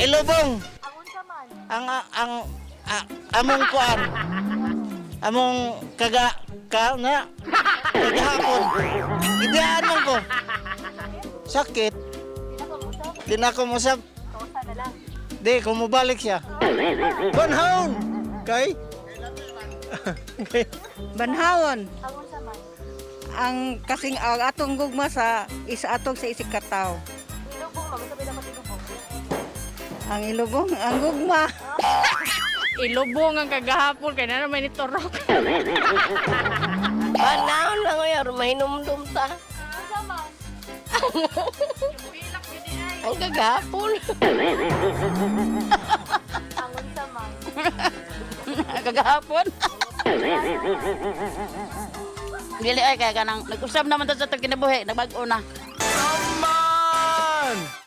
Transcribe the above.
Ilubong. Ang unsa man? Ang among kuan. Among kaga ka na kagahapon. Gibiyaan man ko. Sakit. Di na ko usab. Di na ako mosab. Kausa na lang. Di, kung mubalik siya. Banhaon! Kay? Kay? Banhawon. Ang unsa man? Ang kasing ang atong gugma sa isa atong sa isig kataw. Ilubong, mag-usab dapat ilubong. Ang ilubong, ang gugma. Ilubong ang kagahapon kay na naman iturok. Panahon lang ngayon, mahinumdum ta. Unsa man? Ang gagapon. Ang unsa man? Kagahapon. Dili ay kaya kanang nag-usab naman ta sa itong kinabuhi, nagbag-o na. Man!